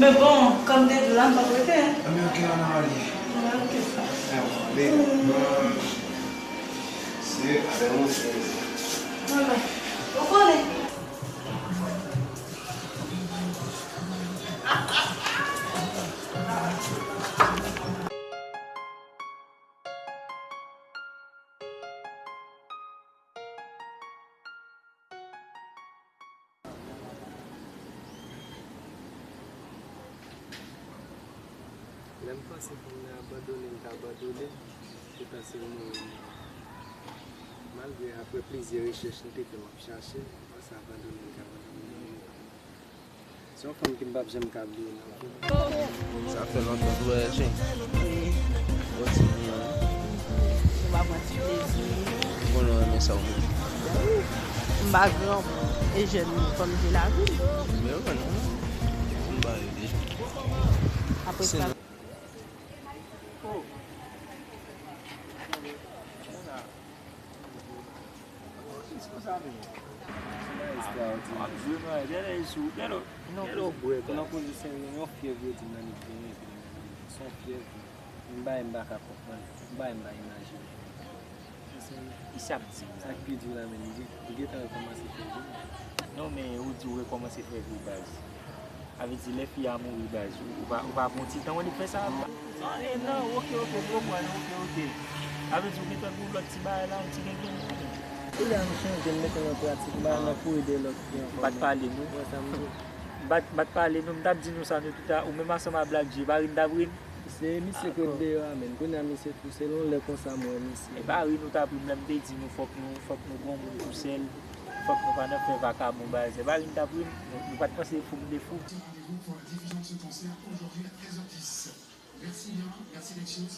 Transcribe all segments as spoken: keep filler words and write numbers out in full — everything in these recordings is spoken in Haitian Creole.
Men bon, kòm te di la, m p ap rete. Anben, ok, ann ale. Anben, ok. Ann ale. Bon, se avè mwen, se. Anben, ou konnen. Lè m panse fanm nan abandone m, ta abandone m, se panse l mouri. Malgre apre plizyè rechèch m te fè, m ap chache l, m panse abandone m, ta abandone m. Se yon fanm ke m p ap janm ka bliye non. Sa fè lontan tou, eh, Chen. Bon, ti moun nan. Ou pa pran ti plezi. Ou konnen w renmen sa ou menm. M pa gran, e jèn, fò m jwe lavi. Men ou konnen, m pa yo deja. Apre sa. W ap jwe, non, gade sou, gade, gade w bwè, nan koze sèryè, yon fyèv yo di m nan nèt genyen, epi se yon fyèv, m bay, m pa ka konprann, m bay, m pa imajine. Kisa ap di m la? Sa k pi di la, men, li, li gentan rekòmanse fè jou. Non, men ou di w rekòmanse fè jou, baz. Sa vle di lè fi a mouri, baz, ou, ou pa, ou pa pran ti tan w li fè sa? Ah, e non, ok, ok, m konprann, ok, ok. Sa vle di ou gentan gen yon lòt ti bagay la, yon ti gen gen. Kounye a m chanje, m mete l an pratik, m pa nan kouri dèyè lòt fi ankò. M pa t pale nou. Wè sa m di. M pa t, m pa t pale nou, m t ap di nou sa nou tout a, ou menm ansanm a Black G, pa ri n t ap ri n. Se misye k ret deyò a, men. Kounye a misye tou, se yon lè konsa m wè misye. E pa ri nou t ap ri m lè m te di nou fòk nou, fòk nou gon moun pou sèl, fòk nou pa nan fè vakabon bagay. Se pa ri n t ap ri m, nou, nou pa t panse fou m te fou. Rendez-vous pour la diffusion de ce concert aujourd'hui à treize heures dix. Merci bien, merci Lexus.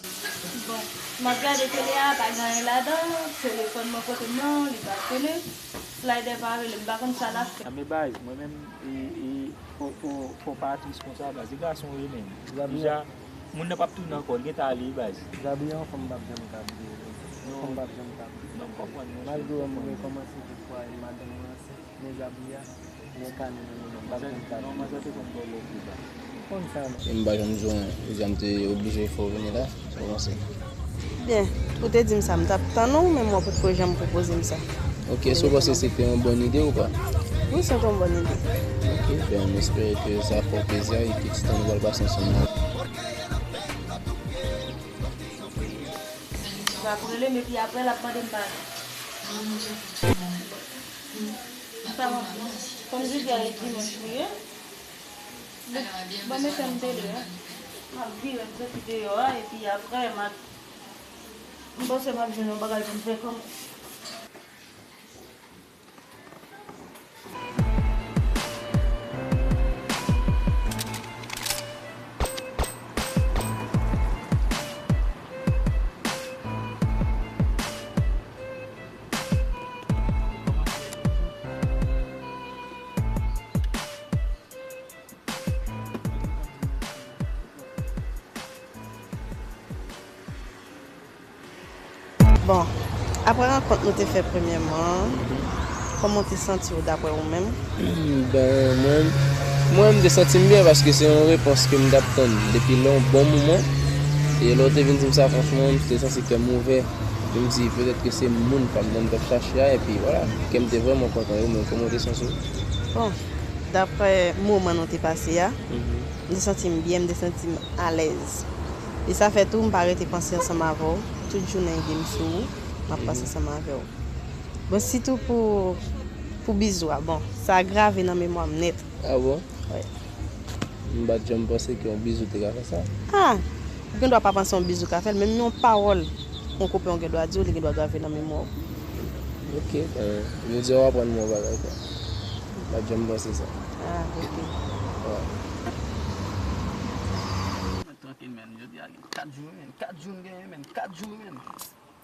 Bon, m ap gade tele a, pa gen anyen ladan, telefòn mwen kote m nan, li pa sone, Slider pa rele m, m pa konn sa l ap fè. A, men baz, mwen menm, e, e, fò, fò, fò pa tris konsa, baz, e gason w ye menm. Deja, moun nan p ap tounen ankò, li gentan ale, baz. Zabiya, yon fanm m p ap janm ka bliye, wi. Yon fanm m p ap janm ka bliye. Non, m konprann, monchè. Malgre m rekòmanse tout fwa, e madanm mwen ansent. Men Zabiya, gen kanè nan men mwen, m p ap janm ka bliye. Non, manzè te konn ba w love li ba. Ou konn sa, non? E m pa janm di w anyen. Jodi a m te oblije fè w vini la. Sa w panse? Byen, ou te di m sa, m t ap tann ou, men mwen potko janm pwopoze m sa. Ok, èske w panse se te yon bòn ide ou pa? Wi, se te yon bòn ide. Ok, byen, m espere ke sa fè w plezi e ke ti tan nou pral pase ansanm nan. L ap rele m, epi apre l ap mande m pale. Sa va. Kòm jodi a e dimanch li ye, bon, mete m dele, wi. M ap vire, m soti deyò a, epi apre, m ap, m panse m ap jwenn yon bagay pou m fè kòm. Bon, apre rankont nou te fè premyèman an, kòman w te santi w daprè ou menm? Ben, mwen, mwen, m te santi m byen paske se yon repons ke m t ap tann depi yon bon moman. E lè w te vin di m sa, franchman, m te santi kè m ouvè. Epi m di, petèt ke se moun pa m nan m t ap chache a, epi vwala, kè m te vrèman kontan. E ou menm, kòman w te santi w? Bon, daprè moman nou te pase a, m te santi m byen, m te santi m alèz. E sa fè tou, m pa rete panse ansanm avè w. Tout jounen ide m sou ou, m ap panse ansanm avè w. Bon, sitou pou, pou bizou a, bon, sa grave nan memwa m nèt. Ah bon? Wi. M pa t janm panse ke yon bizou te ka fè sa. Ah! Ou gen dwa pa panse yon bizou ka fè l, menm yon pawòl yon kopen w gen dwa di w, li gen dwa grave nan memwa w. Ok, ben, jodi a w aprann mwen yon bagay, kwa. M pa t janm panse sa. Ah, ok. Wi. Mwen trankil, men. Jodi a gen kat jou, men. Kat jou m genyen, men. Kat jou, men.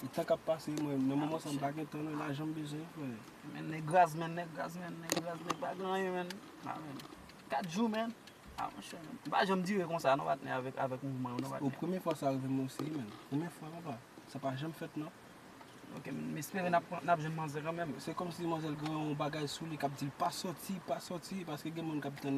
E tan k ap pase, mwen, nan moman sa, m pa gen tan, non, lajan m bezwen, frè. Men, nèg raz, men, nèg raz, men, nèg raz, nèg pa gen anyen, men. Ah, men. Kat jou, men. Ah, monchè, men. M pa janm dire konsa, non, patnè, avèk, avèk mouvman yo, non, patnè. O, premye fwa sa rive m osi, men. Premye fwa, papa. Sa pa janm fèt, non. Ok, m espere n ap, n ap jwenn manzè kanmenm. Se kòmsi manzè l gen yon bagay sou li k ap di l pa sòti, pa sòti, paske gen moun k ap tann.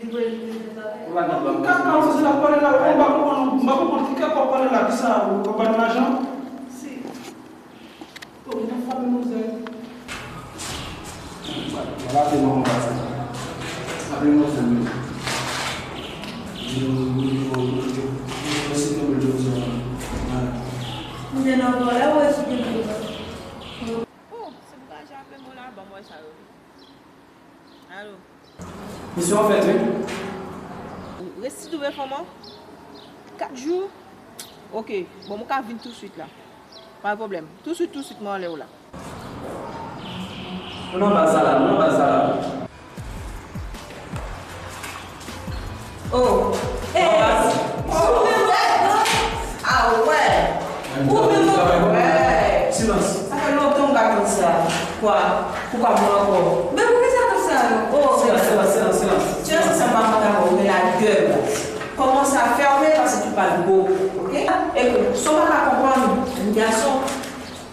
li vre, li vre. Ou pa gen dwa. Kaka, ou se la pale la, ou pa konprann, ou pa konprann ki kaka w pale la, ki sa, ou pa ban lajan? Si. Bon, mwen ap frape manzè. Wala, te manman pase. Aple manzè, men. Yo, yo, yo, yo, yo, yo, se te mwen, yo, yo, yo. Mwen te nan bò la, ou wè sou pi mwen. Oh, se pou ka jape mwen la, ban mwen sa yo. Alo. Misyon an fèt, wi. Resi twouve fanm an? Kat jou? Ok. Bon, mwen ka vin touswit la. Pa gen pwoblèm. Touswit, touswit, mwen anlè w la. Nou nan baz sa la, nou nan baz sa la. Oh. Hey. Ou menm, ah, wè. Ou menm, wè. Silans. Sa fè lontan m pa tann sa. Kwa? Poukwa mwen ankò? Men poukisa tann sa yo? Oh, silans, silans, silans, silans. Silans, sa pa mwen ankò, men la gueule. Kòmanse a fèmen paske tu parles beaucoup, ok? E ke, sa w pa ka konprann, yon gason,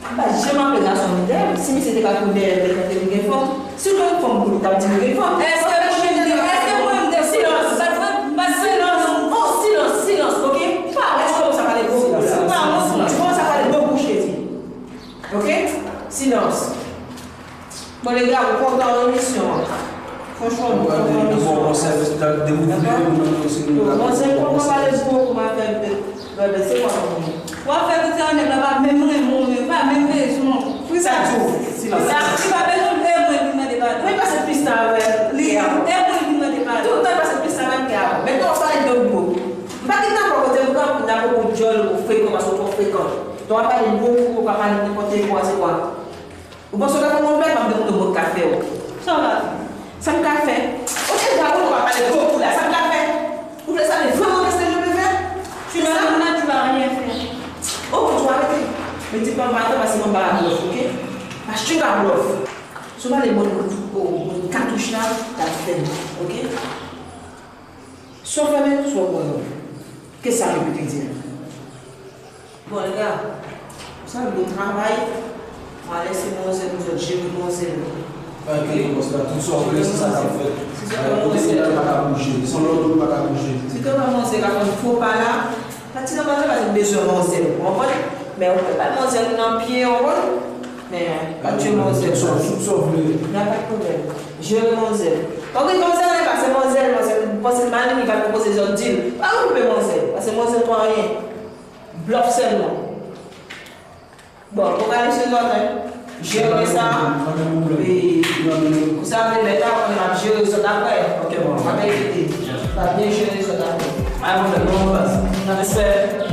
m pa janm aple gason m tèm, si misye te ka tounen, te tante li gen fanm. Si w te yon fanm pou li, t ap di li gen fanm. Èske mwen menm, èske mwen menm, silans, silans, oh, silans, silans, ok? Pa wè, tu kòmanse a pale gwo bouch la. Pa wont, tu kòmanse a pale gwo bouch, li di. Ok? Silans. Bon, lè gars, ou kontan emisyon an. Franchman, ou kontan emisyon an. Bon, sèvis, ta dekouvri, dakò? Bon, se pou mwen pale gwo pou mwen fè. Bebe, se kwa sa pou mwen? W ap fè tout sa, nèg la pa menm renmen w, pa menm bezwen w. Poukisa di w? Silans. Li pa bezwen, e mwen ki mande padon. Mwen pase plis tan avè l. Li, e mwen ki mande padon. Tout tan pase plis tan avè l ke avè w. Mentnan w pale de gwo. M pa gen nan kote m pran pou n ap poko djòl ou frekan paske w twò frekan. Ton ap pale gwo pou ou pa pale nenpòt kwa se kwa. Ou panse w ka fè mwen pè, m ap demontre w mwen k ka fè w. Sa w ka fè? Sa m ka fè? Ok, dwa ou pa pale gwo kou la, sa m ka fè? Ou vle sa, men vrèman, qu'est-ce que je peux faire? Tu m'as, tu m'as rien fait. Oh, tu m'as arrêté. Men di pa m pa atann paske mwen pa ka blòf, ok? Paske tu ka blòf. Si w pale mwen, mwen katouch la, t ap fè m, ok? Swa fèmen, swa mwen. Qu'est-ce que ça veut dire? Bon, lè gars, sa vle travay, mwen lese manzè pou zòt jere manzè. Pa gen pwoblèm, tout sa w vle, se sa k ap fèt. Si se pa manzè, pa ka bouje. Se yon lòt moun pa ka bouje. Si se pa manzè ka fè yon fo pa la, pati nan manzè pa bezwen manzè, ou konprann? Men ou pè pa manzè nan pye, ou konprann? Men, pa tchwe manzè. Sou, sou, sou vle. Nan pa de pwoblèm. Jere manzè. Ok, manzè, ann pase manzè, manzè, panse malin, li va pwopoze zòt dil. Pa okipe manzè, pase manzè pa anyen. Blòf sèlman. Bon, fokalize zòt, hein. Jere sa. Pa gen pwoblèm. E, ou sa vle mèt la, konnen m ap jere zòt apre. Ok, bon. Pa enkyete. M ap byen jere zòt apre. Pa gen pwoblèm, non, baz. Respè.